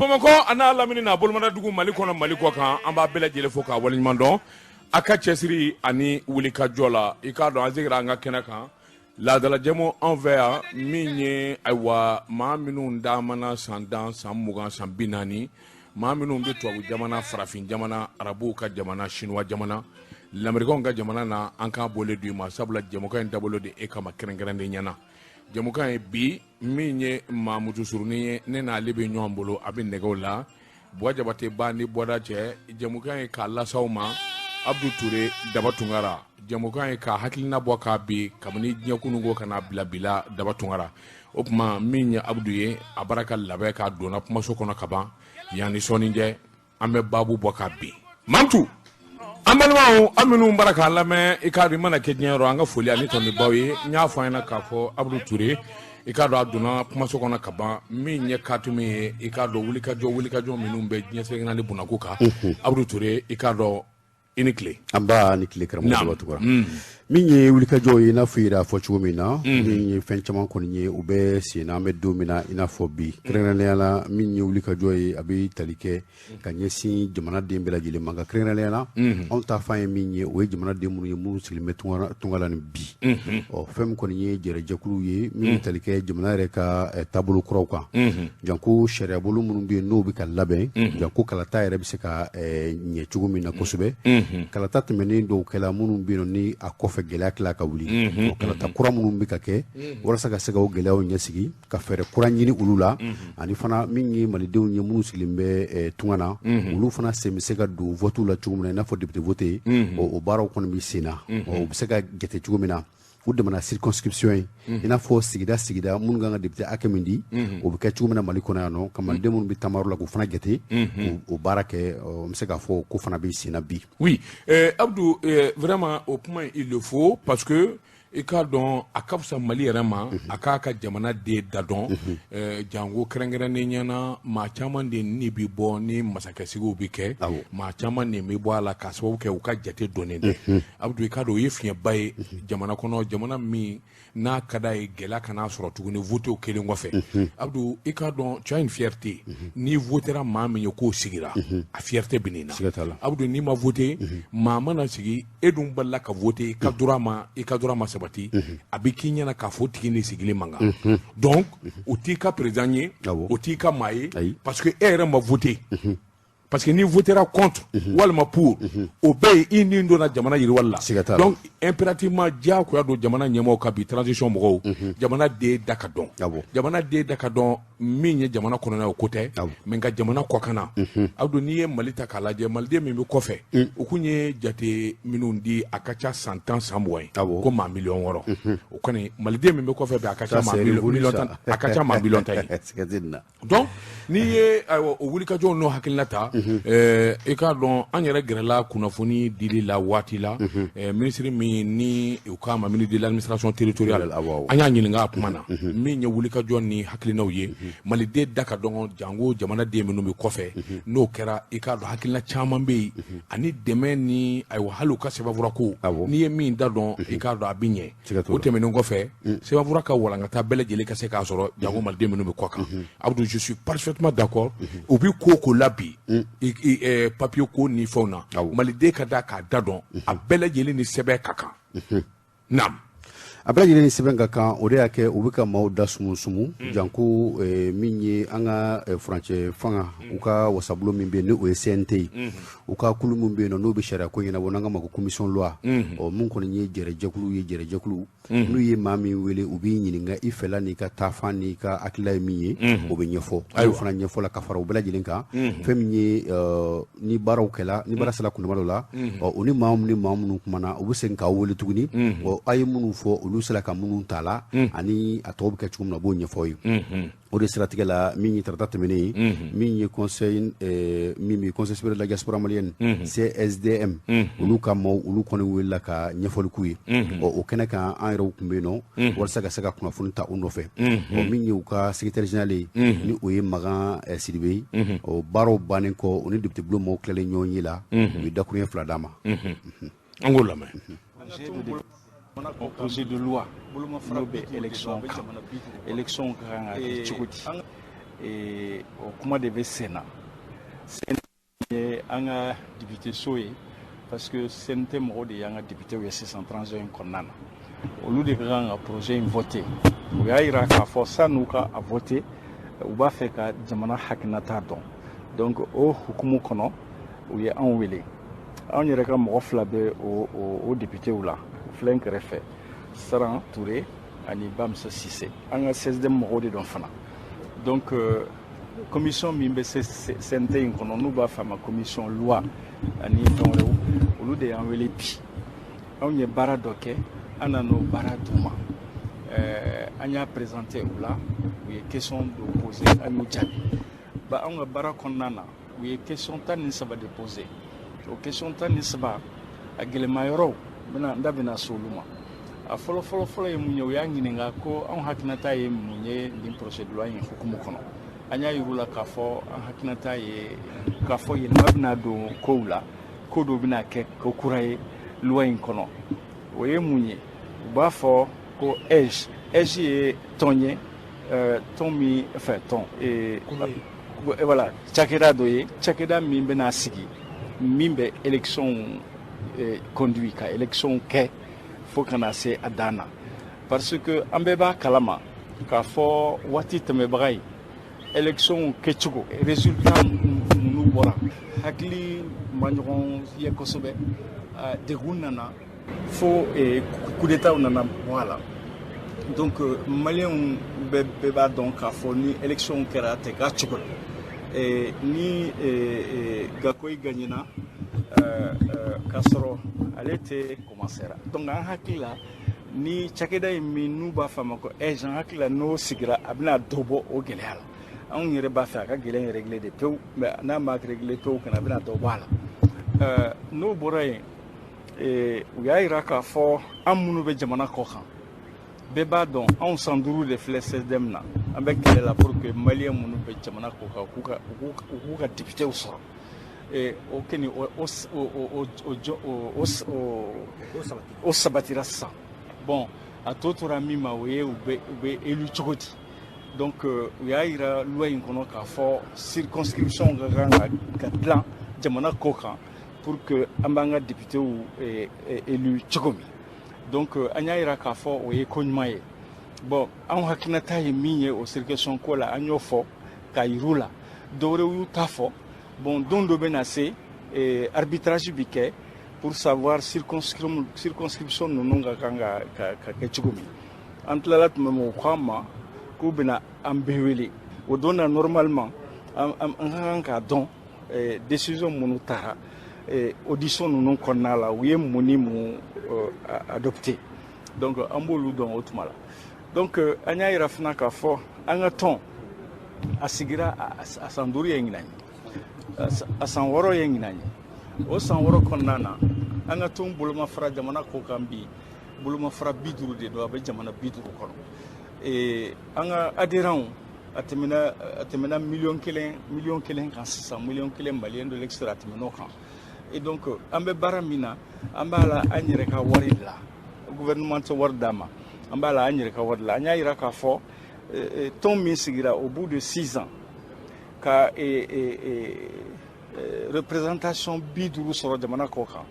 Bamakɔ a n'a lamini n'a bolomadadugu, Mali kɔnɔ, Mali kɔ kan, an b'a bɛɛ lajɛlen fo k'a waleɲuman dɔn a ka cɛsiri ani wulikajɔ la. I k'a dɔn, an seginna an ka kɛnɛ kan, laadalajɛmu anw fɛ yan, min ye, ayiwa, maa minnu taamana san 10, san 20, san 40, maa minnu bɛ tubabu jamana, farafin jamana, arabuw ka jamana, sinuwa jamana, lamɛrikɛnw ka jamana na, an k'a bɔlen d'u ma, sabula jɛmukan in dabɔlen de e kama kɛrɛnkɛrɛnnen ɲɛna. Jɛmukan ye bi min ye Mamutu Surunin ye, ne n'ale bɛ ɲɔgɔn bolo, a bɛ nɛgɛw la. Buwa Jabate ba ni bɔda cɛ, jɛmukan ye k'a lasaw ma Abudu Ture Daba Tunkara. Jɛmukan ye k'a hakilina bɔ k'a bi kabini diɲɛ kununko ka n'a bila bi la, Daba Tunkara. O tuma, min ye Abudu ye, a bara ka labɛn k'a donna kumaso kɔnɔ ka ban. Yanni sɔɔni cɛ, an bɛ baabu bɔ ka bin. Mamutu, an balimaw, an minnu bara k'a lamɛn, i k'a dɔn, i mana kɛ diɲɛ yɔrɔ, an ka foli ani tanu baw ye. N y'a fɔ an ɲɛna k'a fɔ Abudu Ture, i k'a dɔn, a donna kumaso kɔnɔ ka ban. Min ye Katumi ye, i k'a dɔn, wulikajɔ minnu bɛ diɲɛ seleke naani bunako kan. Abudu Ture, i k'a dɔn, i ni tile. An ba ni tile, karamɔgɔ Daba Tunkara. Min ye wulikajɔ ye, i n'a fɔ i yɛrɛ y'a fɔ cogo min na, min ye fɛn caman kɔni ye, u bɛ sen na. An bɛ don min na i n'a fɔ bi, kɛrɛnkɛrɛnnenya la, min ye wulikajɔ ye, a bɛ tali kɛ ka ɲɛsin jamanaden bɛɛ lajɛlen ma. Nka kɛrɛnkɛrɛnnenya la, anw ta fan ye min ye, o ye jamanaden minnu ye, minnu sigilen bɛ tunga la ni bi. Ɔ, fɛn min kɔni ye jɛrɛjɛkulu ye min bɛ tali kɛ jamana yɛrɛ ka taabolo kuraw kan, janko sariyabolo minnu bɛ yen n'o bɛ ka labɛn, janko kalata yɛrɛ bɛ se ka ɲɛ cogo min na kosɛbɛ. Kalata tɛmɛnen dɔw kɛla minnu bɛ yen ni a kɔfɛ gɛlɛya tila ka wuli, kalata kura minnu bɛ ka kɛ walasa ka se ka o gɛlɛyaw ɲɛsigi, ka fɛɛrɛ kura ɲini olu la, ani fana min ye malidenw ye minnu sigilen bɛ tunga na, olu fana sen bɛ se ka don vote la cogo min na, i n'a fɔ député vote. O baaraw kɔni bɛ sen na, o bɛ se ka jate cogo min na u dɛmɛna circonscription ye, i n'a fɔ sigida sigida minnu kan ka député hakɛ min di, o bɛ kɛ cogo min na Mali kɔnɔ yan nɔ, ka maliden minnu bɛ tamayɔrɔ la, k'u fana jate, o baara kɛ. N bɛ se k'a fɔ ko fana bɛ sen na bi. Oui, Abdou, vraiment, o kuma, il le faut, parce que i k'a dɔn, a ka fisa Mali yɛrɛ ma a k'a ka jamana den da dɔn, janko kɛrɛnkɛrɛnnen ɲɛna, maa caman de ni bɛ bɔ ni masakɛsigiw bɛ kɛ, maa caman de bɛ bɔ a la k'a sababu kɛ u ka jate dɔnnen tɛ. Abdou, i k'a dɔn, o ye fiɲɛba ye jamana kɔnɔ, jamana min n'a ka d'a ye gɛlɛya kana sɔrɔ tuguni votew kelen kɔfɛ. Abdou, i k'a dɔn, tu as une fierté. N'i votera maa min ye k'o sigira, a fierté bɛ nin na. Abdou, n'i ma vote, maa mana sigi, e dun balila ka vote, i ka droit ma, i ka droit ma sabati, a bɛ k'i ɲɛna k'a fɔ o tigi ni sigili man kan. Donc o t'i ka président ye, o t'i ka maa ye, parce que e yɛrɛ ma vote. Parce que n'i votera contre walima pour, o bɛɛ ye i nin donna jamana yiriwali la. Donc impérativement, diyagoya don jamana ɲɛmɔgɔw ka bi transition mɔgɔw, jamana den da ka dɔn, jamana den da ka dɔn. Min ye jamana kɔnɔna, o ko tɛ, mais nka jamana kɔkanna, Abdou, n'i ye Mali ta k'a lajɛ, maliden min bɛ kɔfɛ, u kun ye jate minnu di, a ka ca san 10, san 20 ye, ko maa miliyɔn 6. O kɔni, maliden min bɛ kɔfɛ bi, a ka ca maa miliyɔn 10, a ka ca maa miliyɔn 10 ye. Donc n'i ye, ayiwa, o wulikajɔw n'o hakilina ta, i k'a dɔn, an yɛrɛ gɛrɛla kunnafoni dili la waati la, minisiri min ni u k'a ma ministre de l'Administration territoriale, an y'a ɲininka a kuma na, min ye wulikajɔ ni hakilinaw ye maliden da ka dɔgɔn, janko jamanaden minnu bɛ kɔfɛ. N'o kɛra, i k'a dɔn, hakilina caman bɛ yen ani dɛmɛ ni, ayiwa, hali u ka sɛbɛnfura ko, n'i ye min da dɔn, i k'a dɔn, a bɛ ɲɛ. O tɛmɛnen kɔfɛ, sɛbɛnfura ka walankata bɛɛ lajɛlen ka se k'a sɔrɔ, janko maliden minnu bɛ kɔ kan. Abdou, je suis parfaitement d'accord. U bɛ ko o ko la bi, papier ko ni fɛnw na, maliden ka da k'a da dɔn, a bɛɛ lajɛlen ni sɛbɛn ka kan. Naam. A bɛɛ lajɛlen ni sɛbɛn ka kan. O de y'a kɛ u bɛ ka maaw da sumu sumu, janko min ye an ka furancɛ fanga, u ka wasabulon min bɛ yen, ni o ye CNT ye, u ka kulu min bɛ yen nɔ, n'o bɛ sariya ko ɲɛnabɔ, n'an k'a ma ko commission loi. Ɔ, mun kɔni ye jɛrɛjɛkulu ye, jɛrɛjɛkulu n'u ye maa min wele, u b'i ɲininka i fɛla n'i ka taafan n'i ka hakilila ye min ye, o bɛ ɲɛfɔ. N'o fana ɲɛfɔ la ka fara o bɛɛ lajɛlen kan, fɛn min ye ni baaraw kɛla, ni baara sera kundama dɔ la, ɔ, u ni maa ni maa minnu kumana, u bɛ segin k'aw wele tuguni. Ɔ, a ye minnu fɔ, olu sera ka minnu ta la, ani a tɔgɔ bɛ kɛ cogo min na, u b'o ɲɛfɔ ye. O de siratigɛ la, min ye tarata tɛmɛnen ye, min ye conseil, min bɛ Conseil supérieur de la diaspora malienne, CSDM, olu ka maaw, olu kɔni welela ka ɲɛfɔli k'u ye. Ɔ, o kɛnɛ kan, an yɛrɛw tun bɛ yen nɔ walasa ka se ka kunnafoni ta u nɔfɛ. Ɔ, min ye u ka secrétaire général ye, ni o ye Makan Sidibe ye, ɔ, baaraw bannen kɔ, u ni député bulon maaw tilalen ɲɔgɔn ye la, u ye dakuruɲɛ 2 d'a ma. An k'o lamɛn. Projet de loi n'o bɛ élection kan, élection ka kan ka kɛ cogo di? O kuma de bɛ sen na. CNT ye an ka député so ye, parce que CNT mɔgɔw de y'an ka député ye sisan transition in kɔnɔna na. Olu de ka kan ka projet in voter. U y'a yira k'a fɔ san'u ka a voter, u b'a fɛ ka jamana hakilinata dɔn. Donc o hukumu kɔnɔ, u ye anw wele. Anw yɛrɛ ka mɔgɔ fila bɛ o députéw la, o filɛ n kɛrɛfɛ, Saran Touré ani Bamsa Cissé. An ka CSDM mɔgɔw de dɔn fana. Donc commission min bɛ CNT in kɔnɔ, n'u b'a fɔ a ma commission loi ani fɛn wɛrɛw, olu de y'an wele bi. Anw ye baara dɔ kɛ, an nan'o baara d'u ma. An y'a présenté u la, u ye question dɔ posé, an y'u jaabi. Ba anw ka baara kɔnɔna na, u ye question 13 de posé. O question 13, a gɛlɛma yɔrɔw bɛna, n da bɛna se olu ma. A fɔlɔ fɔlɔ fɔlɔ ye mun ye? U y'a ɲininka ko anw hakilinata ye mun ye nin projet de loi in hukumu kɔnɔ. An y'a yir'u la k'a fɔ an hakilinata ye k'a fɔ yɛlɛma bɛna don kow la, ko dɔ bɛna kɛ ko kura ye loi in kɔnɔ. O ye mun ye? U b'a fɔ ko AIGE. AIGE ye tɔn ye, tɔn min, enfin tɔn, voilà, cakɛda dɔ ye, cakɛda min bɛna sigi, min bɛ élection conduit, ka élection kɛ fo ka na se a dan na. Parce que an bɛɛ b'a kalama k'a fɔ waati tɛmɛbaga ye, élection kɛcogo, résultat minnu bɔra, hakili ma ɲɔgɔn ye kosɛbɛ, degun nana fo coup d'état nana bɔ a la. Donc maliyɛnw bɛɛ b'a dɔn k'a fɔ ni élection kɛra a tɛ k'a cogo la. Ni Gakoyi gagnena k'a sɔrɔ ale tɛ commencera. Donc an hakili la, ni cakɛda in min n'u b'a fɔ a ma ko AIGE, an hakili la n'o sigira, a bɛna dɔ bɔ o gɛlɛya la. Anw yɛrɛ b'a fɛ a ka gɛlɛya in régler de pewu, mais n'a ma régler pewu kana, a bɛna dɔ bɔ a la. N'o bɔra yen, u y'a yira k'a fɔ an minnu bɛ jamana kɔ kan, bɛɛ b'a dɔn anw san 5 de filɛ CSDM na, an bɛ kɛlɛ la pour que maliyɛn minnu bɛ jamana kɔ kan, u k'u ka députéw sɔrɔ. O kɛni o sabatira sisan. Bon, a tɔ tora min ma, o ye u bɛ élu cogo di. Donc u y'a yira loi in kɔnɔ k'a fɔ circonscription ka kan ka dilan jamana kɔ kan pour que an b'an ka députéw élu cogo min. Donc an y'a yira k'a fɔ o ye ko ɲuman ye. Bon, anw hakilinata ye min ye o circonscription ko la, an y'o fɔ k'a yir'u la. Dɔwɛrɛw y'u ta fɔ. Bon, don dɔ bɛ na se, arbitrage bi kɛ pour savoir circonscription ninnu ka kan ka kɛ cogo min. An tilala tuma min, u ko an ma k'u bɛna an bɛɛ wele. O don na, normalement an ka kan k'a dɔn décision minnu taara audition ninnu kɔnɔna la, u ye mun ni mun adopté. Donc an b'olu dɔn o tuma la. Donc an y'a yira fana k'a fɔ an ka tɔn a sigira a san 5 ye ɲinan ye, a san 6 ye ɲinan ye. O san 6 kɔnɔna na, an ka tɔn bolomafara jamana kɔ kan bi, bolomafara 50 de don, a bɛ jamana 50 kɔnɔ. An ka adhérents, a tɛmɛna miliyɔn 1, miliyɔn 1 kan sisan, miliyɔn 1 maliyɛn de l'extérieur, a tɛmɛn'o kan. Et donc an bɛ baara min na, an b'a la an yɛrɛ ka wari de la, gouvernement tɛ wari d'an ma, an b'a la an yɛrɛ ka wari la. An y'a yira k'a fɔ tɔn min sigira au bout de 6 ans ka représentation 50 sɔrɔ jamana kɔ kan,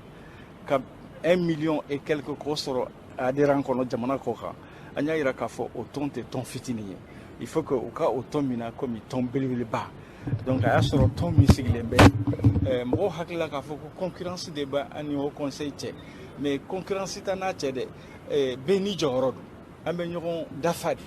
ka un million et quelque k'o sɔrɔ adhérent kɔnɔ jamana kɔ kan, an y'a yira k'a fɔ o tɔn tɛ tɔn fitinin ye. Il faut que u ka o tɔn minɛ komi tɔn belebeleba. Donc a y'a sɔrɔ tɔn min sigilen bɛ, mɔgɔw hakili la k'a fɔ ko concurrence de bɛ an ni haut conseil cɛ, mais concurrence t'a n'a cɛ dɛ. Bɛɛ n'i jɔyɔrɔ don, an bɛ ɲɔgɔn dafa de.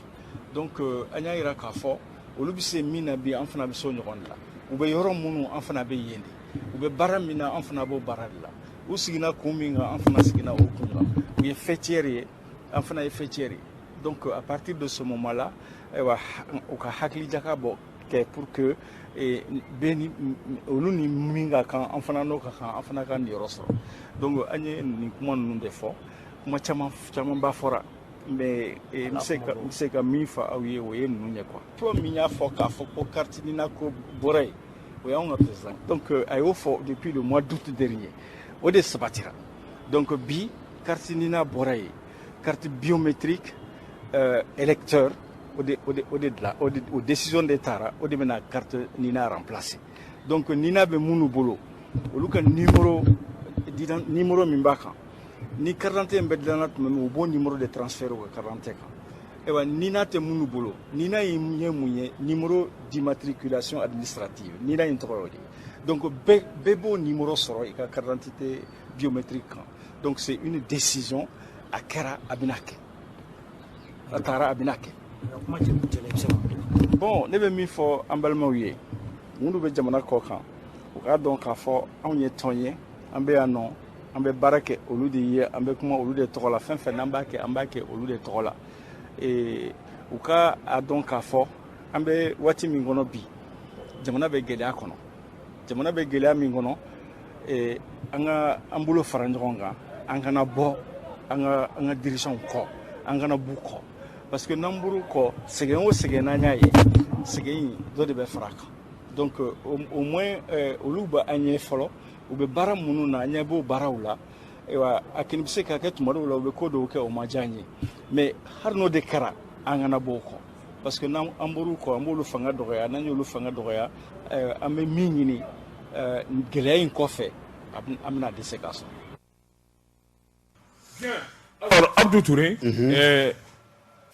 Donc an y'a yira k'a fɔ olu bɛ se min na bi, an fana bɛ se o ɲɔgɔn de la. U bɛ yɔrɔ minnu, an fana bɛ yen de. U bɛ baara min na, an fana b'o baara de la. U siginna kun min kan, an fana siginna o kun kan. U ye faîtière ye, an fana ye faîtière ye. Donc à partir de ce moment là, ayiwa, u ka hakili jagabɔ kɛ pour que bɛɛ ni olu ni min ka kan, an fana n'o ka kan, an fana ka niyɔrɔ sɔrɔ. Donc an ye nin kuma ninnu de fɔ. Kuma caman camanba fɔra, mais n bɛ se ka min fɔ aw ye, o ye ninnu ye quoi. Fɔlɔ min y'a fɔ k'a fɔ ko carte NINA ko bɔra yen, o y'anw ka président. Donc a y'o fɔ depuis le mois d'août dernier, o de sabatira. Donc bi, carte NINA bɔra yen, carte biométrique électeur. O de dilan, o décision de taara, o de bɛna carte NINA remplacer. Donc NINA bɛ minnu bolo, olu ka numéro, numéro min b'a kan ni carte d'identité in bɛ dilanna tuma min, u b'o numéro de transférer u ka carte d'identité kan. Ayiwa, NINA tɛ minnu bolo, NINA in ye mun ye? Numéro d'immatriculation administrative, NINA in tɔgɔ y'o de ye. Donc bɛɛ bɛɛ b'o numéro sɔrɔ i ka carte d'identité biométrique kan. Donc c'est une décision, a kɛra, a bɛna kɛ, a taara, a bɛna kɛ. Bon, ne bɛ min fɔ an balimaw ye minnu bɛ jamana kɔ kan, u k'a dɔn k'a fɔ anw ye tɔn ye, an bɛ yan nɔ, an bɛ baara kɛ olu de ye, an bɛ kuma olu de tɔgɔ la. Fɛn fɛn n'an b'a kɛ, an b'a kɛ olu de tɔgɔ la. U ka a dɔn k'a fɔ an bɛ waati min kɔnɔ bi, jamana bɛ gɛlɛya kɔnɔ. Jamana bɛ gɛlɛya min kɔnɔ, an ka an bolo fara ɲɔgɔn kan, an kana bɔ an ka dirigeants kɔ, an kana b'u kɔ, parce que n'an bɔr'u kɔ, sɛgɛn o sɛgɛn n'an y'a ye, sɛgɛn in dɔ de bɛ fara a kan. Donc au moins olu bɛ an ɲɛ fɔlɔ, u bɛ baara minnu na, an ɲɛ b'o baaraw la. Ayiwa, a kɔni bɛ se ka kɛ tuma dɔw la u bɛ ko dɔw kɛ, o ma diya an ye, mais hali n'o de kɛra, an kana bɔ o kɔ, parce que n'an an bɔr'u kɔ, an b'olu fanga dɔgɔya. N'an y'olu fanga dɔgɔya, an bɛ min ɲini gɛlɛya in kɔfɛ, an bɛna dɛsɛ k'a sɔrɔ. Bien. Alors Abdou Touré,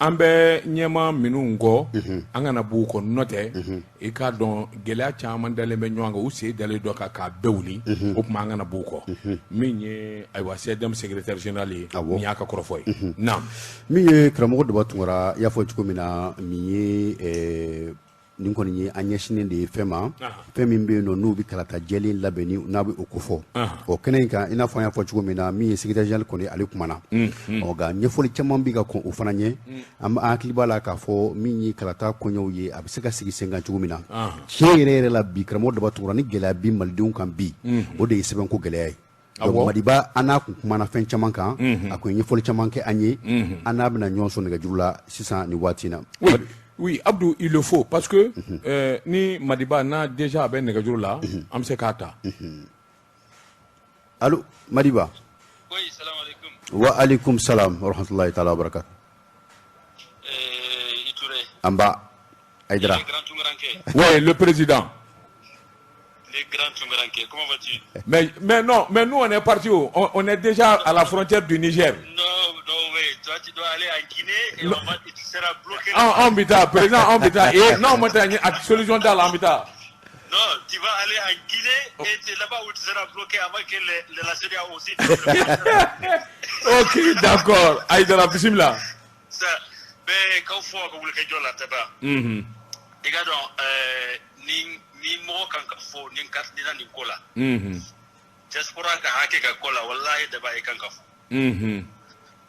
an bɛ ɲɛma minnu kɔ, an kana b'u kɔ, n'o tɛ i k'a dɔn gɛlɛya caman dalen bɛ ɲɔgɔn kan, u sen dalen dɔ kan k'a bɛɛ wuli. O tuma an kana b'u kɔ. Min ye, ayiwa, CDM secrétaire général ye, nin y'a ka kɔrɔfɔ ye. Naam. Min ye karamɔgɔ Daba Tunkara, i y'a fɔ cogo min na, nin ye nin kɔni ye an ɲɛsinnen de ye fɛn ma, fɛn min bɛ yen nɔ n'u bɛ kalata jɛlen labɛnni n'a bɛ o kofɔ o kɛnɛ in kan. I n'a fɔ an y'a fɔ cogo min na, min ye secrétaire général kɔni, ale kumana ɔ, nka ɲɛfɔli caman bɛ ka kɔn o fana ɲɛ. An hakili b'a la k'a fɔ min ye kalata kɔɲɔw ye, a bɛ se ka sigi sen kan cogo min na. Tiɲɛ yɛrɛ yɛrɛ la bi, karamɔgɔ Daba Tunkara, ni gɛlɛya bi malidenw kan bi, o de ye sɛbɛnko gɛlɛya ye. Donc Madiba, an n'a kun kumana fɛn caman kan, a kun ye ɲɛfɔli caman kɛ an ye. An n'a bɛna ɲɔgɔn sɔrɔ nɛgɛjuru la sisan nin waati in na. Oui. Oui, Abdou, il le faut parce que ni Madiba n'a déjà a bɛ nɛgɛjuru la, an bɛ se k'a ta. Allo Madiba. Oui, salam alaikum. Wa alaikum salam wa rahmatullahi ta'ala wa barakatuh. Itouré. Anba Aïdara. Le grand Tungaranke. Oui, le président. Le grand Tungaranke, comment vas-tu? Mais non, mais nous on est parti, on est déjà à la frontière du Niger. Non, non, oui, toi tu dois aller en Guinée et on va, tu seras bloqué. An bɛ taa, président, an bɛ taa. Et non, ma taa a solution t'a la, an bɛ taa. Non, tu vas aller en Guinée et c'est là-bas où tu seras bloqué avant que la CEDEAO aussi. Ok, d'accord. Aïdara, bismillah. Ça, mais quand faut que vous le la taba. I ka dɔn ni mɔgɔ kan ka fɔ ni carte NINA nin ko la. Diaspora ka hakɛ ka ko la, wallahi daba i kan ka fɔ.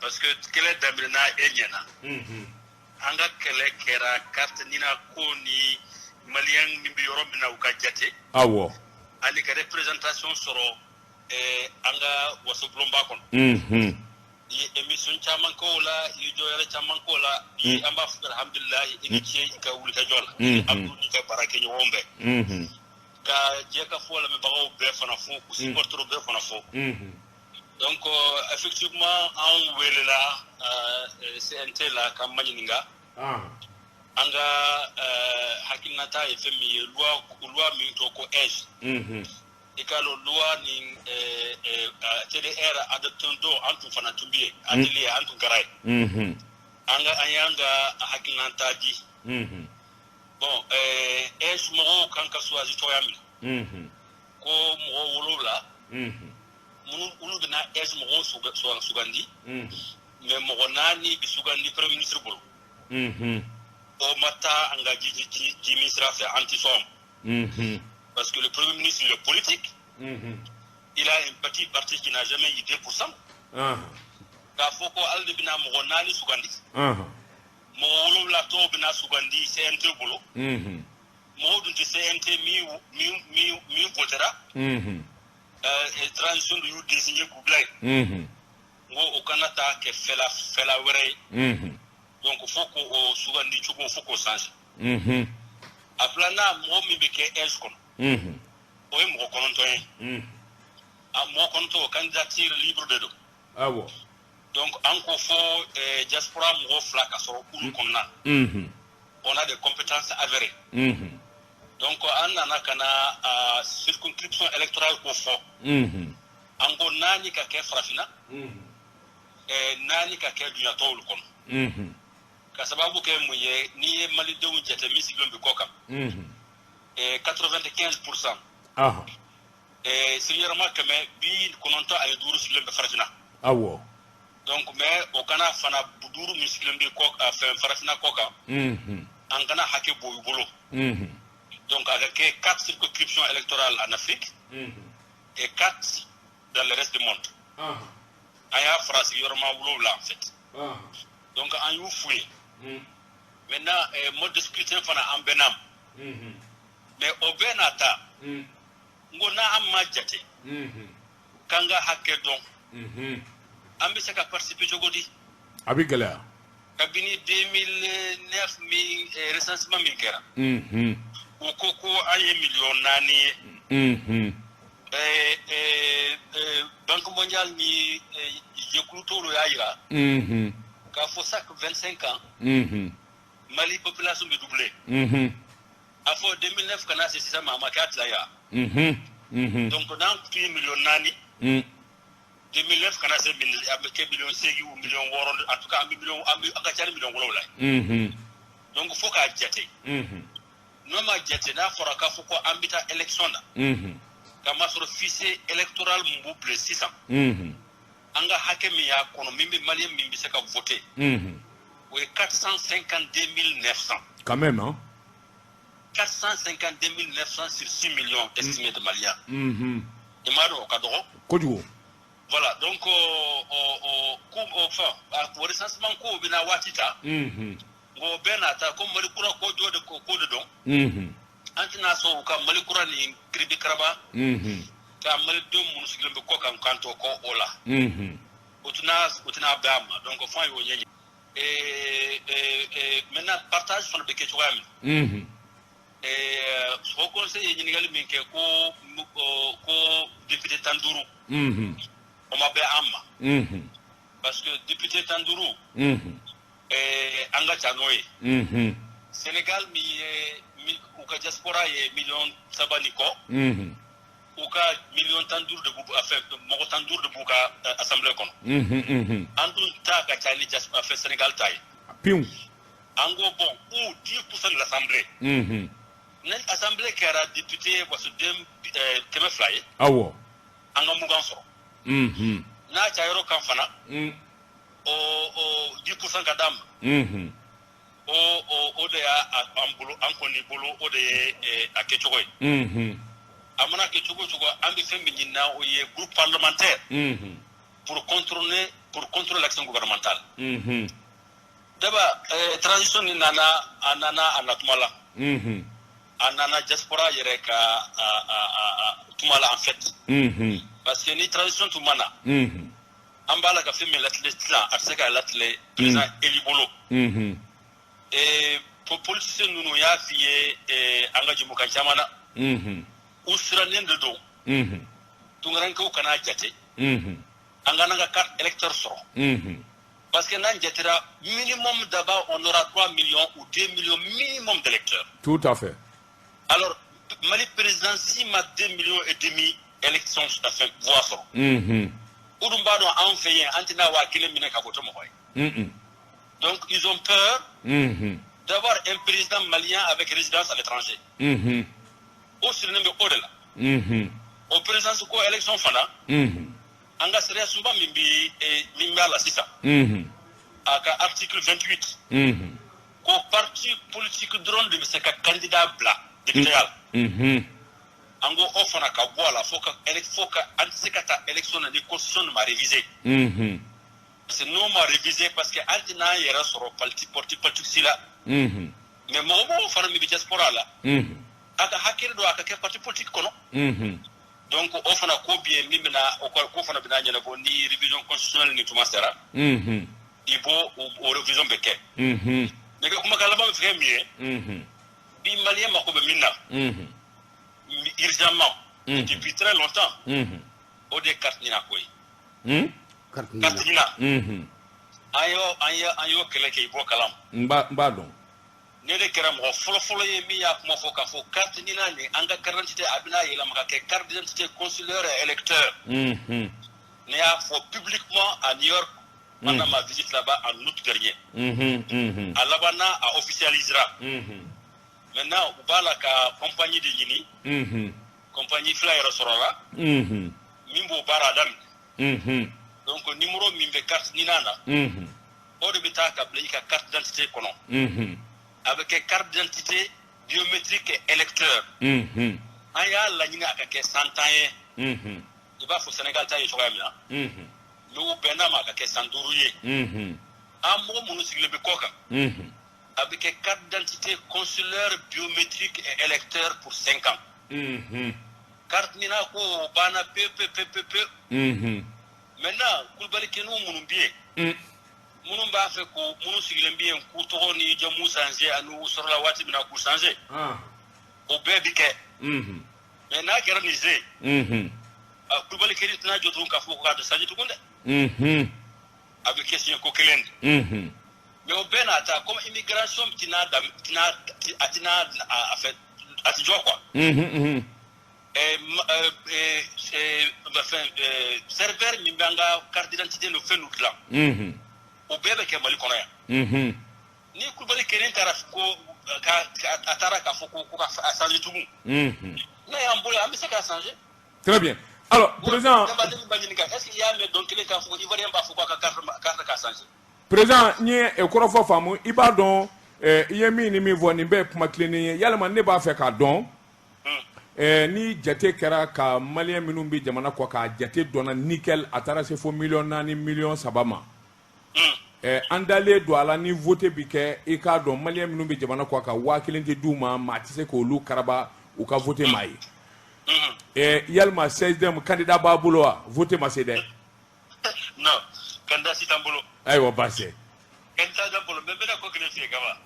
Parce que kɛlɛ daminɛna e ɲɛna. An ka kɛlɛ kɛra carte NINA ko ni malien min bɛ yɔrɔ min na, u ka jate. Ani ka représentation sɔrɔ an ka wasobulonba kɔnɔ. I ye émission caman k'o la, i ye jɔyɔrɔ caman k'o la. Bi an b'a fɔ alhamdulilayi, i ni ce i ka wulikajɔ la. I ni Abdou n'i ka baarakɛɲɔgɔn bɛɛ. Ka jɛ ka fɔ lamɛnbagaw bɛɛ fana fo, k'u supporter bɛɛ fana fo. Donc effectivement, an welela CNT la k'an ma ɲininka. An ka hakilinata ye fɛn min ye, loi min tɔgɔ ko AIGE. I k'a dɔn loi nin TDR adopté don, an tun fana tun bɛ yen, atelier an tun kɛra yen. An ka an y'an ka hakilinata di. Bon, AIGE mɔgɔw kan ka choisi cogoya min na. Ko mɔgɔ 7, minnu olu bɛna AIGE mɔgɔw sugandi. Mais mɔgɔ naani bɛ sugandi premier ministre bolo. O ma taa an ka ji min sira fɛ, an tɛ sɔn. Parce que le premier ministre, il est politique. Il a un petit parti qui n'a jamais eu 2%. K'a fɔ ko ale de bɛna mɔgɔ naani sugandi. Mɔgɔ 7 tɔw bɛna sugandi CNT bolo. Mɔgɔw dun tɛ CNT min votera. Transition de y'u désigné k'u bila yen. N ko o kana taa kɛ fɛla wɛrɛ ye. Donc fo k'o sugandi cogo, fo k'o changer. A filanan, mɔgɔ min bɛ kɛ AIGE kɔnɔ, o ye mɔgɔ 9 ye. A mɔgɔ 9, candidature libre de don. Donc an ko fo diaspora mɔgɔ fila ka sɔrɔ olu kɔnɔna. On a des compétences avérées. Donc an nana ka na circonscription électorale ko fɔ. An ko 4 ka kɛ Farafinna, 4 ka kɛ duɲa tɔw kɔnɔ. Ka sababu kɛ mun ye, n'i ye malidenw jate min sigilen bɛ kɔ kan, 95%, sigiyɔrɔma 195 sigilen bɛ Farafinna. Awɔ. Donc mais o kana fana 5 min sigilen bɛ kɔ fɛn Farafinna kɔ kan, an kana hakɛ bɔ u bolo. Donc a ka kɛ 4 circonscriptions électorales en Afrique et 4 dans le reste du monde. An y'a fara sigiyɔrɔma 7 en fait. Donc an y'u f'u ye. Maintenant mode de scrutin fana an bɛnna ma. Mais o bɛɛ n'a ta, n ko n'an ma jate k'an ka hakɛ dɔn, an bɛ se ka participer cogo di? A bɛ gɛlɛya. Kabini 2009 min recensement min kɛra, u ko ko an ye 4 miliyɔn ye. Banque mondiale ni jɛkulu tɔw y'a jira k'a fɔ chaque 25 ans, Mali population bɛ doubler. A fɔ 2009 ka na se sisan ma, a ma kɛ a tila ye wa? Donc n'an tun ye 4 miliyɔn, 2009 kana se a bɛ kɛ 8 miliyɔn ou 6 miliyɔn, en tout cas an bɛ miliyɔn, an bɛ an ka ca ni 7 miliyɔn ye. Donc fo k'a jate. N'o ma jate, n'a fɔra k'a fɔ ko an bɛ taa élection na, k'a masɔrɔ fichier électoral mun b'u bila sisan, an ka hakɛ min y'a kɔnɔ, min bɛ malien min bɛ se ka voter, o ye 452 900. Quand même, hein? 452 900 sur 6 millions estimés de Maliens. I m'a dɔn o ka dɔgɔ. Kojugu. Voilà, donc o ko enfin o recensement ko bɛna waati ta. Nka o bɛɛ n'a ta, ko Mali kura ko jɔ de ko de don. An tɛna sɔn u ka Mali kura nin kiribi karaba, ka malidenw minnu sigilen bɛ kɔ kan k'an to kɔ o la. O tɛna bɛn a ma, donc f'an y'o ɲɛɲini. Maintenant partage fana bɛ kɛ cogoya min na. Haut Conseil ye ɲininkali min kɛ ko député 15, o ma bɛn an ma. Parce que député 15, an ka ca n'o ye. Sénégal min ye u ka diaspora ye 3 miliyɔn ni kɔ, u ka 15 miliyɔn de b'u, enfin mɔgɔ 15 de b'u ka assemblée kɔnɔ. An dun ta ka ca ni enfin Sénégal ta ye. Piw. An ko bon, ou 10% de l'assemblée. Ni assemblée kɛra député wasoden 200 ye, an ka 20 sɔrɔ. N'a cayɔrɔ kan fana, o 10% ka d'an ma. O de y'a an bolo, an kɔni bolo, o de ye a kɛcogo ye. A mana kɛ cogo o cogo, an bɛ fɛn min ɲini na, o ye groupe parlementaire pour contrôler l'action gouvernementale. Daba transition ni nana, a nana a na tuma la. A nana diaspora yɛrɛ ka a tuma la en fait. Parce que ni transition tun ma na, an b'a la ka fɛn min latile sisan, a tɛ se k'a latile président élu bolo. Politicien ninnu y'a f'i ye an ka jɛmukan caman na. U sirannen de don. Tunkarankew kana jate. An ka n'an ka carte électeur sɔrɔ. Parce que n'an jatera minimum d'abord, on aura 3 millions ou 2 millions minimum d'électeurs. Tout à fait. Alors, Mali président si ma 2 millions et demi élections enfin voix sɔrɔ. U dun b'a dɔn anw fɛ yen, an tɛna 1000 minɛ ka voter mɔgɔ ye. Donc ils ont peur d'avoir un président malien avec résidence à l'étranger. O sirilen bɛ o de la. O présidence ko élection fana, an ka sariya sunba min bi min b'a la sisan, a ka article 28, ko parti politique dɔrɔn de bɛ se ka candidat bila député ya la. An ko o fana ka bɔ a la, fo ka an tɛ se ka taa élection na ni constitution ma réviser. Parce que n'o ma réviser, parce que an tɛna an yɛrɛ sɔrɔ parti politique si la. Mais mɔgɔ mɔgɔ fana min bɛ diaspora la, a ka hakɛ don a ka kɛ parti politique kɔnɔ. Donc o fana ko bi ye min bɛna o ko fana bɛna ɲɛnabɔ ni révision constitutionnelle ni tuma sera. I b'o o révision bɛ kɛ. Ne ka kumakan laban bɛ fɛ min ye, bi malien mako bɛ min na urgemment, depuis très longtemps, o de ye carte NINA ko ye. Carte NINA. Carte NINA. An y'o kɛlɛ kɛ, i b'o kalama. N b'a dɔn. Ni Ne de kɛra mɔgɔ fɔlɔfɔlɔ ye min y'a kuma fɔ k'a fɔ carte NINA nin, an ka carte d'identité, a bɛna yɛlɛma ka kɛ carte d'identité consulaire et électeur. Ne y'a fɔ publiquement à New York pendant ma visite là-bas en août dernier. A labanna, a officialisera. Maintenant, u b'a la ka compagnie de ɲini. Compagnie fila yɛrɛ sɔrɔla min b'o baara daminɛ. Donc numéro min bɛ carte NINA na, o de bɛ taa ka bila i ka carte d'identité kɔnɔ. A bɛ kɛ carte d'identité biométrique et électeur. An y'a laɲini a ka kɛ san 10 ye, i b'a fɔ Sénégal ta ye cogoya min na. Mais u bɛnna ma a ka kɛ san 5 ye. An mɔgɔ minnu sigilen bɛ kɔ kan, a bɛ kɛ carte d'identité consulaire, biométrique et électeur pour 5 ans. Carte NINA ko banna pewu pewu pewu pewu pewu. Maintenant, Kulubali kɛnɛw minnu bɛ yen, minnu b'a fɛ ko minnu sigilen bɛ yen k'u tɔgɔ ni jamu changer ani u sɔrɔla waati min na k'u changer, o bɛɛ bi kɛ. Mais n'a kɛra nin ze, Kulubali kɛnɛ tɛna jɔ tugun k'a fɔ ko k'a tɛ changer tugun dɛ. A bɛ kɛ siɲɛ ko kelen de. Mais o bɛɛ n'a ta, comme immigration tɛna tɛna a tɛna a fɛ, a tɛ jɔ quoi. Fɛn serveur min b'an ka carte d'identité ni fɛn ninnu dilan, o bɛɛ bɛ kɛ Mali kɔnɔ yan. Ni Kulubali kelen taara ko ka a taara k'a fɔ ko ka a changer tugun, n'a y'an bolo, an bɛ se k'a changer. Très bien. Alors, président. Est-ce qu'il y a mɛn don kelen k'a fɔ Ivoirien b'a fɔ k'a ka carte ka changer? Président, n ye kɔrɔfɔ faamu. I b'a dɔn, i ye min ni min fɔ, nin bɛɛ ye kuma tilennen ye. Yalima ne b'a fɛ k'a dɔn, ni jate kɛra ka Malien minnu bɛ jamana kɔ, k'a jate dɔnna nickel, a taara se fo miliyɔn 4, miliyɔn 3 ma. An dalen don a la, ni vote bi kɛ, i k'a dɔn, Malien minnu bɛ jamana kɔ kan, 1000 tɛ d'u ma, maa tɛ se k'olu karaba u ka vote maa ye. Yalima CSDM candidat b'a bolo wa? Vote ma se dɛ. Non, candidat si t'an bolo. Ayiwa, baasi tɛ. Candidat t'an bolo, mais n bɛna ko kelen f'i ye, Kaba.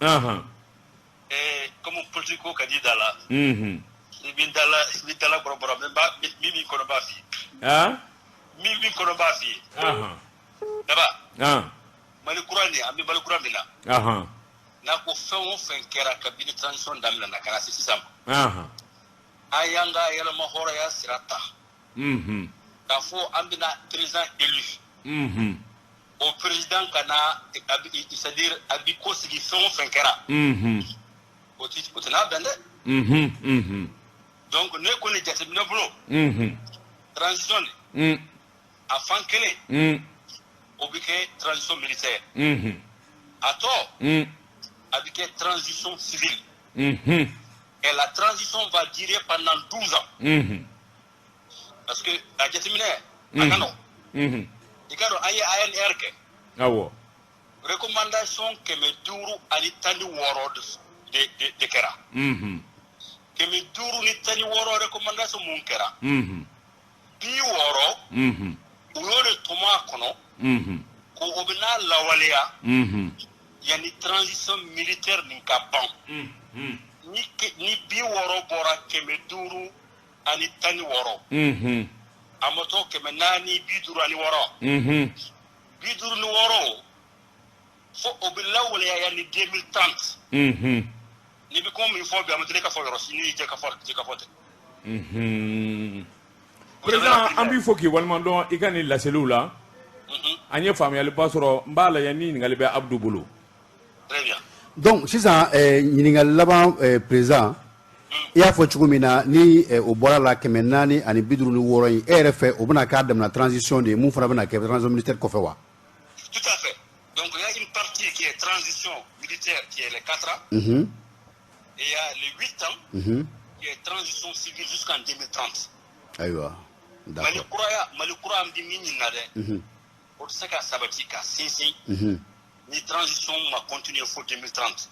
Comme politique ko ka di da la. I bɛ da la, i bɛ da la kɔrɔbɔrɔ, mais n b'a min min kɔnɔ, n b'a f'i ye. Min min kɔnɔ, n b'a f'i ye. Daba. Mali kura nin, an bɛ Mali kura min na. N'a ko fɛn o fɛn kɛra kabini transition daminɛna ka na se sisan ma, an y'an ka yɛlɛma hɔrɔnya sira ta. K'a fɔ an bɛna président élu. O président ka na, c'est à dire a bi ko sigi, fɛn o fɛn kɛra, o tɛna bɛn dɛ. Donc ne ko nin jateminɛ bolo, transition nin, a fan kelen, o bɛ kɛ transition militaire. A tɔ, a bɛ kɛ transition civile. Et la transition va durer pendant 12 ans. Parce que a jateminɛ, a ka nɔgɔn. I ka dɔn, an ye ANR kɛ. Recommandation 516 de kɛra. 516 recommandation mun kɛra? 60, u y'o de tɔmɔ a kɔnɔ ko o bɛ n'a lawaleya yanni transition militaire nin ka ban. Ni 60 bɔra 516, a ma to 456. 56, fo o bɛ lawaleya yanni 2030. N'i bɛ kuma min fɔ bi, a ma deli ka fɔ yɔrɔ si ni jɛ ka fɔ jɛ ka fɔ tɛ. Président, an b'i fo k'i waleɲuman i ka nin laseliw la. An ye faamuyaliba sɔrɔ. N b'a lajɛ ni ɲininkali bɛ Abdu bolo. Très bien. Donc sisan, ɲininkali laban, président, i y'a fɔ cogo min na, ni o bɔra la, 456 in, e yɛrɛ fɛ, o bɛna k'a damina transition de ye, mun fana bɛna kɛ transition militaire kɔfɛ wa? Tout à fait. Donc il y a une partie qui est transition militaire, qui est les 4 ans. Et il y a les 8 ans qui est transition civile jusqu'en 2030. Ayiwa. Mali kura ya, Mali kura an bɛ min ɲini na dɛ, o tɛ se ka sabati ka sinsin ni transition ma continuer fo 2030.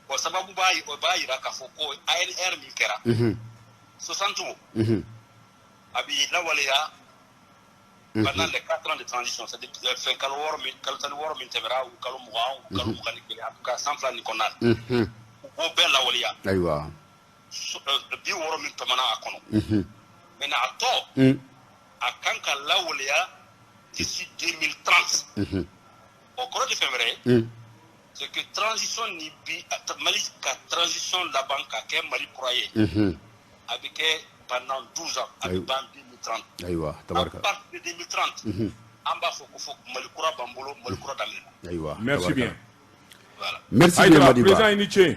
O sababu b'a, o b'a yira k'a fɔ ko ANR min kɛra 60, a bɛ lawaleya pendant les 4 ans de transition, c'est-à-dire fɛn kalo 6 min, kalo 16 min tɛmɛra, u kalo 20, u kalo 21, en tout cas san 2 nin kɔnɔna na, u b'o bɛɛ lawaleya. 60 min tɔmɔna a kɔnɔ, maintenant a tɔ, a kan ka lawaleya d'ici 2030. O kɔrɔ tɛ fɛn wɛrɛ ye. C'est que transition ni bi Mali ka transition laban ka kɛ Mali kura ye. A bɛ kɛ pendant 12 ans, a bɛ ban 2030. Ayiwa, tabarika. À partir de 2030, an b'a fɔ ko fo Mali kura b'an bolo, Mali kura daminɛna. Ayiwa. Merci bien. Voilà. Merci bien, Madiba. Président, i ni ce.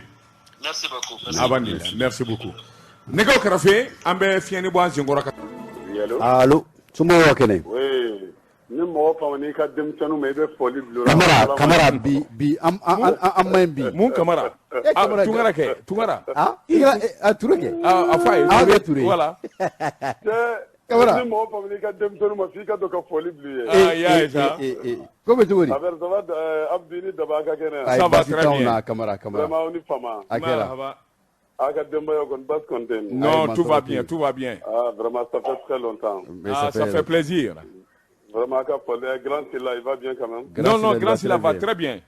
Merci beaucoup. Abandi, merci beaucoup. Nɛgɛw kɛrɛfɛ, an bɛ fiɲɛni bɔ an senkɔrɔ ka. Allo. Somɔgɔw ka kɛnɛ? Oui. Ni mɔgɔ fama n'i ka denmisɛnninw ma, i bɛ foli bila o la. Kamara, Kamara, bi bi an ma ɲi bi. Mun Kamara? Tunkara kɛ, Tunkara. Ah, i kɛra Ture kɛ. Ah, a fɔ a ye. A kɛ Ture. Voilà. Kamara. Ni mɔgɔ fama n'i ka denmisɛnninw ma, f'i ka don ka foli bila u ye. Ah, y'a ye sa. Ko bɛ cogo di? Ça va, Abdi ni Daba, a ka kɛnɛ. Ça va très bien. Kamara, Kamara. Vraiment, aw ni fama. A kɛra. A ka denbaya kɔni, basi kɔni tɛ yen. Non, tout va bien, tout va bien. Ah, vraiment, ça fait très longtemps. Ah, ça fait plaisir. Vraiment, Grand Silla, il va bien quand même. Non, non, Grand Silla va très bien.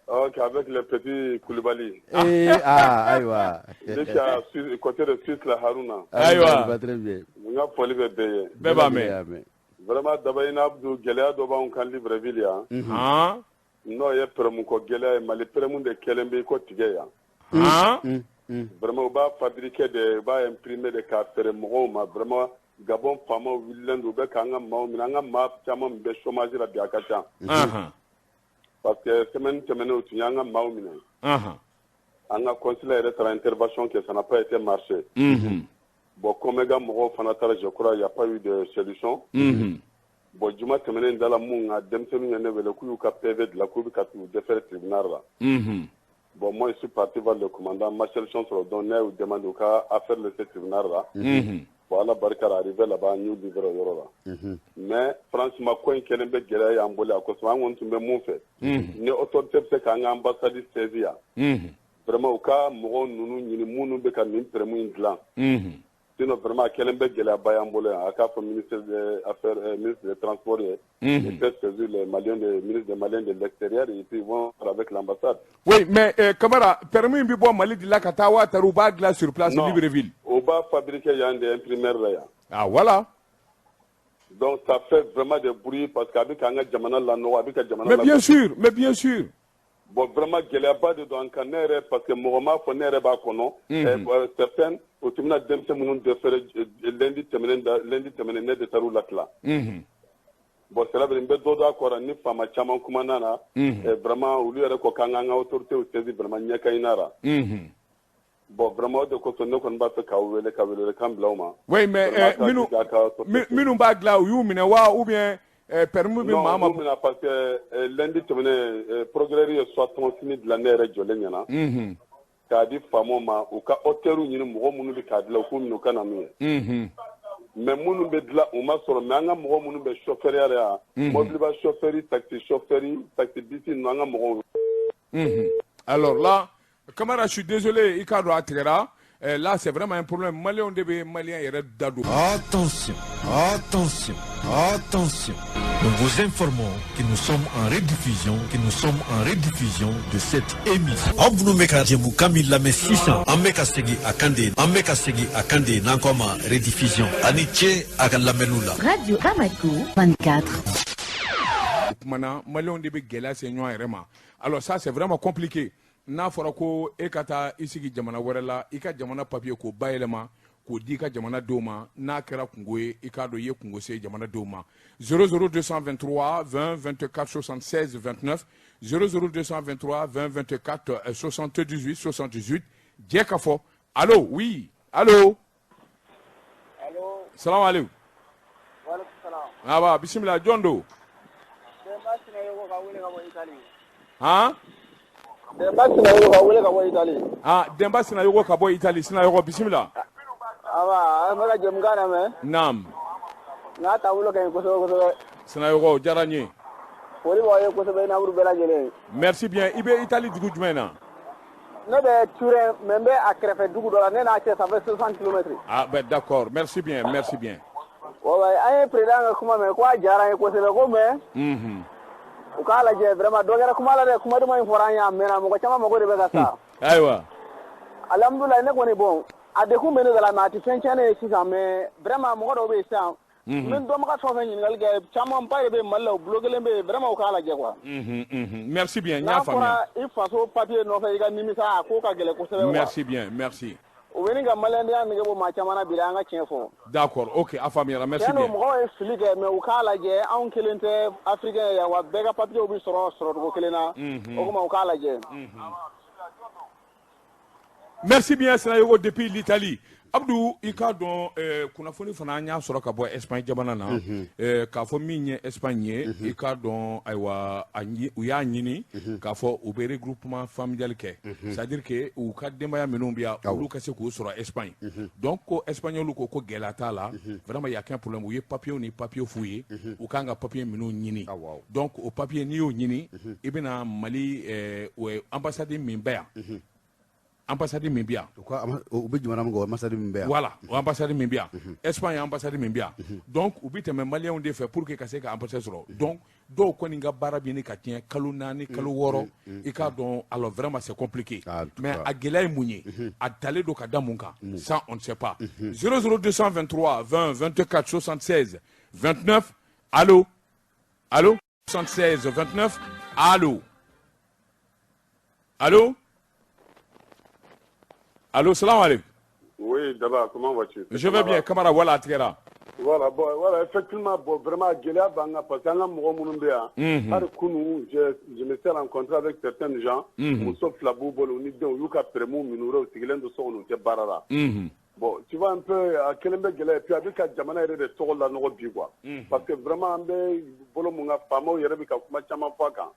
Ok, avec le petit Koulibaly. Eh, ah, ayiwa. Lui qui a côté de Suisse, la Haruna. Ayiwa. Il va très bien. N ka foli bɛ bɛɛ ye. Bɛɛ b'a mɛn. Vraiment, Daba i n'Abdou, gɛlɛya dɔ b'anw kan Libreville yan. Han. N'o ye permis ko gɛlɛya ye, Mali permis de kɛlen bɛ i ko tigɛ yan. Han. Vraiment, u b'a fabriquer de, u b'a imprimer de k'a feere mɔgɔw ma, vraiment. Gabon faamaw wulilen don, u bɛ k'an ka maaw minɛ, an ka maa caman min bɛ chômage la bi, a ka ca. Parce que semaine tɛmɛnen, u tun y'an ka maaw minɛ. An ka consulat yɛrɛ taara intervention kɛ, ça n'a pas été marché. Bon, Komega mɔgɔw fana taara, je crois, il y a pas eu de solution. Bon, juma tɛmɛnen dala mun ka denmisɛnninw ye ne wele k'u y'u ka PV dilan, k'u bɛ ka t'u déférer tribunal la. Bon, moi, je suis parti voir le commandant, ma solution sɔrɔ, donc ne y'u demandé u ka affaire laisser tribunal la. Bon, ala barika la, arrivé là-bas, an y'u livré o yɔrɔ la. Mais franchement, ko in kɛlen bɛ gɛlɛya y'an bolo yan kosɛbɛ. An kɔni tun bɛ mun fɛ, ni autorité bɛ se k'an ka ambassade saisi yan, vraiment u ka mɔgɔw ninnu ɲini minnu bɛ ka nin permis in dilan. Sinon vraiment, a kɛlen bɛ gɛlɛyaba y'an bolo yan. A k'a fɔ ministre des affaires, ministre des transports ye, il peut saisir les Maliens, de ministre des Maliens de l'extérieur, et puis ils vont avec l'ambassade. Oui, mais Kamara, permis bɛ bɔ Mali de la ka taa wa tari u b'a dilan sur place Libreville? U b'a fabriquer yan de, imprimeur la yan. Ah, voilà. Donc ça fait vraiment des bruits parce que a bɛ k'an ka jamana lanɔgɔ, a bɛ ka jamana. Mais bien sûr, mais bien sûr. Bon, vraiment, gɛlɛyaba de don an kan, ne yɛrɛ, parce que mɔgɔ m'a fɔ, ne yɛrɛ b'a kɔnɔ. Certains, o tun bɛna denmisɛn minnu déféré lundi tɛmɛnen, lundi tɛmɛnen, ne de taar'u latila. Bon, c'est vrai, n bɛ dɔ dɔn a kɔrɔ ni faama caman kumana na. Vraiment, olu yɛrɛ ko k'an k'an ka autorités saisi, vraiment ɲɛ ka ɲi la. Bon, vraiment, o de kosɔn ne kɔni b'a fɛ k'aw wele ka welewelekan bila aw ma. Oui, mais minnu b'a dilan, u y'u minɛ wa, ou bien permis bɛ maa ma? Non, u minɛ parce que lundi tɛmɛnen, procureur ye soixante dilan ne yɛrɛ jɔlen ɲɛna. K'a di faamaw ma, u ka auteur ɲini, mɔgɔ minnu bɛ k'a dilan, u k'u minɛ, u ka na n'u ye. Mais minnu bɛ dilan, u ma sɔrɔ, mais an ka mɔgɔ minnu bɛ chauffeur ya la yan, mobiliba chauffeur, taxi chauffeur, taxi bus ninnu, an ka mɔgɔw. Alors là, Kamara, je suis désolé, i k'a dɔn a tigɛra. Là, c'est vraiment un problème. Maliyɛnw de bɛ Maliyɛn yɛrɛ da don. Attention, attention, attention. Nous vous informons que nous sommes en rediffusion, que nous sommes en rediffusion de cette émission. Aw minnu bɛ ka jɛmukan min lamɛn sisan, an bɛ ka segin a kan de, an bɛ ka segin a kan de, n'an ko a ma rediffusion. A ni ce a ka lamɛnniw la. Radio Bamako 24. O kuma na, Maliyɛnw de bɛ gɛlɛya se ɲɔgɔn yɛrɛ ma. Alors ça, c'est vraiment compliqué. N'a fɔra ko e ka taa i sigi jamana wɛrɛ la, i ka jamana papier k'o bayɛlɛma k'o di i ka jamanadenw ma, n'a kɛra kungo ye, i k'a dɔn i ye kungo se jamanadenw ma. 00223 20 24 76 29, 00223 20 24 78 78. Jɛ ka fɔ. Allo, oui, allo. Allo. Salam aleykum. Waaleykum salam. Aba, bisimila, jɔn don? Denba Sinayogo ka wele ka bɔ Italie. Han? Denba Sinayogo ka wele ka bɔ Italie. Ah, Denba Sinayogo ka bɔ Italie, Sinayogo, bisimila. Aba, an bɛ ka jɛmukan lamɛn. Naam. N ka taabolo ka ɲi kosɛbɛ kosɛbɛ. Sinayogo, o diyara n ye. Foli b'aw ye kosɛbɛ, i n'aw bɛɛ lajɛlen. Merci bien. I bɛ Italie dugu jumɛn na? Ne bɛ Turin, mais n bɛ a kɛrɛfɛ dugu dɔ la, ne n'a cɛ, ça fait 60 kilomètres. Ah ben d'accord, merci bien, merci bien. Ouais, an ye président ka kuma mɛn ko a diyara an ye kosɛbɛ ko mais. U k'a lajɛ vraiment, dɔ kɛra kuma la dɛ, kuma duman in fɔra an ye a mɛnna, mɔgɔ caman mago de bɛ ka sa. Ayiwa. Alhamdulilayi, ne kɔni, bon, a dekun bɛ ne da la, mais a tɛ fɛn tiɲɛ ne ye sisan, mais vraiment mɔgɔ dɔw bɛ yen sisan. N bɛ dɔnbaga fɛn o fɛn ɲininkali kɛ, camanba de bɛ Mali la, u bloqué bɛ yen, vraiment u k'a lajɛ quoi. Merci bien, n y'a faamuya. N'a fɔra i faso papier nɔfɛ i ka nimisa, a ko ka gɛlɛn kosɛbɛ quoi. Merci bien, merci. U bɛ nin ka maliyɛndenya nege bɔ maa caman na bi dɛ, an ka tiɲɛ fɔ. D'accord, ok, a faamuyara, merci bien. Tiɲɛ don, mɔgɔw ye fili kɛ, mais u k'a lajɛ, anw kelen tɛ africain ye yan, wa bɛɛ ka papier bɛ sɔrɔ sɔrɔcogo kelen na. O tuma u k'a lajɛ. Merci bien Sinayogo depuis l'Italie. Abdou, i k'a dɔn kunnafoni fana an y'a sɔrɔ ka bɔ Espagne jamana na, k'a fɔ min ye Espagne ye, i k'a dɔn ayiwa u y'a ɲini k'a fɔ u bɛ regroupement familial kɛ, c'est à dire que u ka denbaya minnu bɛ yan, olu ka se k'u sɔrɔ Espagne. Donc ko espagnol ko gɛlɛya t'a la, vraiment y a qu'un problème, u ye papier ni papier f'u ye, u kan ka papier minnu ɲini. Donc o papier n'i y'o ɲini, i bɛna Mali ambassade min bɛ yan. Ambassade min bɛ yan. U bɛ jamana min kɔ, ambassade min bɛ yan. Voilà, o ambassade min bɛ yan. Espagne ambassade min bɛ yan. Donc u bɛ tɛmɛ maliyɛnw de fɛ pour que ka se ka ambassade sɔrɔ. Donc dɔw kɔni ka baara bɛ ɲini ka tiɲɛ kalo 4, kalo 6. I k'a dɔn, alors vraiment c'est compliqué. Mais a gɛlɛya ye mun ye? A talen don ka da mun kan? Ça on ne sait pas. 00223 20 24 76 29. Allo, allo, 76 29. Allo, allo. Allô, salam alaikum. Oui, d'abord, comment vas-tu? Je vais bien, Kamara, voilà, Tigera. Voilà, bon, voilà, effectivement, bon, vraiment, gɛlɛya b'an kan parce que an ka mɔgɔ minnu bɛ yan, hali kunun, je me suis rencontré avec certains gens, muso fila b'u bolo, u ni denw, u y'u ka permis minɛ, u sigilen don so kɔnɔ, u tɛ baara la. Bon, tu vois un peu, a kelen bɛ gɛlɛya, et puis a bɛ ka jamana yɛrɛ de tɔgɔ lanɔgɔ bi quoi. Parce que vraiment, an bɛ bolo mun kan, faamaw yɛrɛ bɛ ka kuma caman fɔ a kan.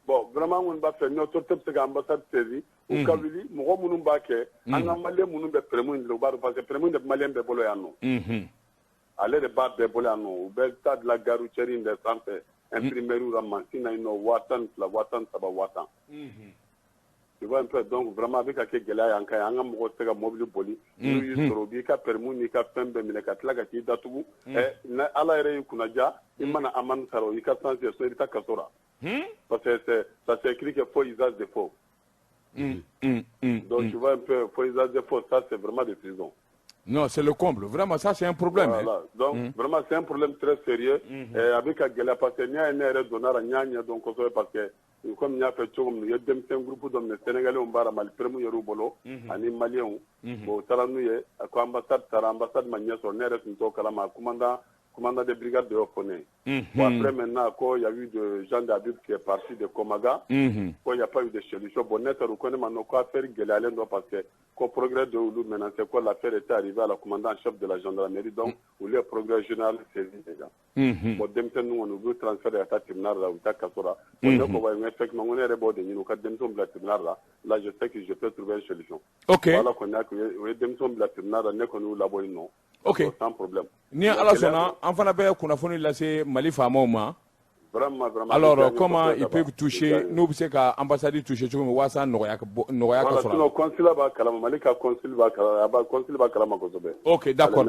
Bon, vraiment, an kɔni b'a fɛ ni autorité bɛ se ka ambassade saisi, u ka wuli, mɔgɔ minnu b'a kɛ, an ka maliyɛn minnu bɛ permis in dilan, u b'a dɔn, parce que permis de bɛ maliyɛn bɛɛ bolo yan nɔ. Ale de b'a bɛɛ bolo yan nɔ, u bɛ taa dilan gare routière in de sanfɛ, imprimerie la, mansin na yen nɔ, 12,000, 13,000, 10,000. Tu vois un peu, donc vraiment a bɛ ka kɛ gɛlɛya y'an kan yan, an ka mɔgɔw tɛ se ka mobili boli, n'u y'i sɔrɔ, u b'i ka permis n'i ka fɛn bɛɛ minɛ ka tila ka t'i datugu, ni Ala yɛrɛ y'i kunnaja, i mana amende sara, o y'i ka chance ye, sinon i bɛ taa kaso la. Parce que ça c'est écrit que faux usage de faux. Donc tu vois un peu, faux usage de faux, ça c'est vraiment des prisons. Non, c'est le comble. Vraiment, ça c'est un problème. Voilà. Donc vraiment c'est un problème très sérieux. Avec la gɛlɛya, parce que n'i y'a ye ne yɛrɛ donna la, n y'a ɲɛdɔn kosɛbɛ, parce que comme n y'a fɛ cogo min, u ye denmisɛn groupe dɔ minɛ, Sénégalais b'a la, Mali permis yɛrɛ bolo ani Maliyɛnw. Bon, u taara n'u ye, ko ambassade taara, ambassade ma ɲɛ sɔrɔ, ne yɛrɛ tun t'o kalama, commandant de brigade de y'o fɔ ne ye. Bon, après maintenant, il y a eu de Jean Dabib qui est parti de Komaga, il n'y a pas eu de solution. Bon, ne taara u ko ne ma non, ko affaire gɛlɛyalen don parce que ko progrès de olu menacé, ko l'affaire était arrivée à la commandant chef de la gendarmerie, donc olu ye progrès général saisi déjà. Bon, denmisɛnninw kɔni, u b'u transfert ka taa tribunal la, u bɛ taa kaso la. Bon, ne ko wa, effectivement, n ko ne yɛrɛ b'o de ɲini, u ka denmisɛnw bila tribunal la, là je sais que je peux trouver une solution. Ok. Voilà, kɔni y'a kɛ, u ye denmisɛnw bila tribunal la, ne kɔni y'u labɔ yen nɔ. Ok. Sans problème. Ni Ala sɔnna, an fana bɛ kunnafoni lase Mali faamaw ma. Vraiment, vraiment. Alors, comment ils peuvent toucher, n'u bɛ se ka ambassade toucher cogo min walasa nɔgɔya ka sɔrɔ. Sinon consulat b'a kalama, Mali ka consul b'a kalama, a b'a consul b'a kalama kosɛbɛ. Ok, d'accord.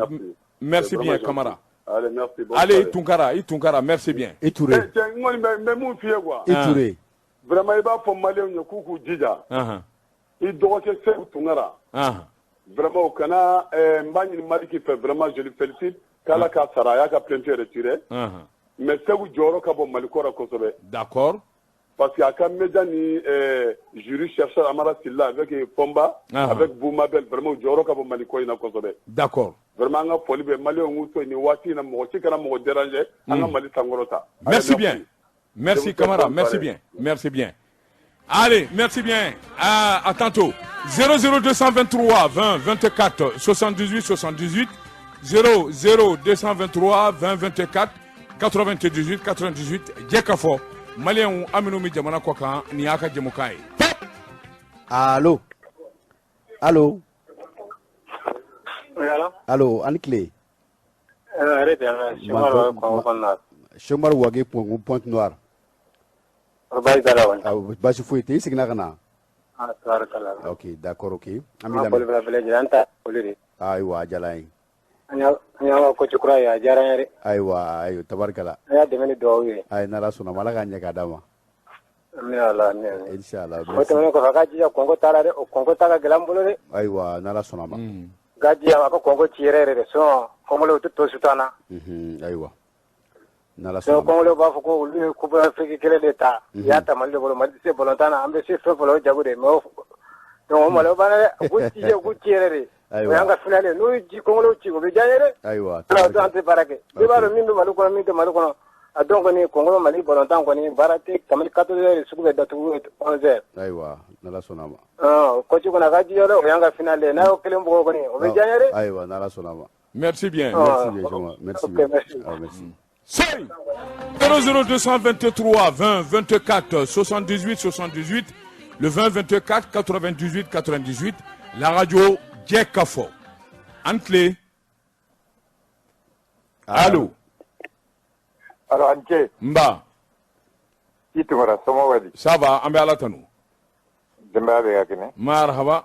Merci bien, Kamara. Allez, merci. Allez, Tunkara, i Tunkara, merci bien. I Touré. Cɛ, n kɔni bɛ n bɛ mun f'i ye quoi. I Touré. Vraiment, i b'a fɔ maliyɛnw ye k'u k'u jija. I dɔgɔkɛ Seku Tunkara. Vraiment, o kana, n b'a ɲini Maliki fɛ, vraiment, je le félicite, k'Ala k'a sara, a y'a ka plainte retiré. Mais Seku jɔyɔrɔ ka bon Mali ko la kosɛbɛ. D'accord. Parce que a ka média ni jury chercheur Amara Silla avec Fomba, avec Boumabel, vraiment jɔyɔrɔ ka bon Mali ko in na kosɛbɛ. D'accord. Vraiment, an ka foli bɛ maliyɛnw k'u to nin waati in na, mɔgɔ si kana mɔgɔ déranger, an ka Mali sankɔrɔta. Merci bien. Merci Kamara, merci bien. Merci bien. Allez, merci bien. À tantôt. 00223 20 24 78 78 00223 20 24 98 98. Jɛ ka fɔ maliyɛnw, an minnu bɛ jamana kɔ kan, nin y'a ka jɛmukan ye. Allo, allo. Allo, an ni tile. Chomar Wage, Pointe Noire. Baasi foyi tɛ, i seginna ka na. Ok, d'accord, ok. An b'i lamɛn. Ayiwa, a diyara n ye. An y'an ka coach kura ye, a diyara n ye dɛ. Ayiwa, ayiwa, tabarikala. An y'a dɛmɛ ni dugawu ye. Ayi, n'Ala sɔnna ma, Ala k'a ɲɛ k'a d'a ma. Amina Allah, amina. Inshallah. O tɛmɛnen kɔfɛ, a ka jija kɔnko t'a la dɛ, o kɔnko ta ka gɛlɛn an bolo dɛ. Ayiwa, n'Ala sɔnna ma. Ka jija a ka kɔnko ci yɛrɛ yɛrɛ de, sinon Congolais u tɛ to su tan na. Ayiwa. N'Ala sɔnna. Donc Congolais b'a fɔ ko olu ye Coupe d'Afrique kelen de ta. U y'a ta Mali de bolo, Mali tɛ se ballon na, an bɛ se fɛn fɛn la o ye jago de ye mais donc o Mali o banna dɛ, u k'u jija u k'u ci yɛrɛ de. O y'an ka finale ye, n'u ye Congolais ci o bɛ diya an ye dɛ. Ayiwa. An tɛ baara kɛ. I b'a dɔn min bɛ Mali kɔnɔ min tɛ Mali kɔnɔ. A donc kɔni Congo Mali ballon kɔni baara tɛ kabini 14 heures sugu bɛ datugu 11 heures. Ayiwa n'Ala sɔnna a ma. Coach kɔni a ka jija dɛ, o y'an ka finale ye, n'a y'o kelen bugɔ kɔni o bɛ diya an ye dɛ. Ayiwa n'Ala sɔnna a ma. Merci bien. Merci bien Joma. Merci Ok, bien. merci. Ah, merci. 5 00223 20 24 78 78 le 20 24 98 98 la radio Jɛkafɔ. An tile. Allo. Alors an cɛ. Nba. I Tunkara, somɔgɔw bɛ di? Ça va, an bɛ Ala tanu. Denbaya bɛ ka kɛnɛ? Marhaba.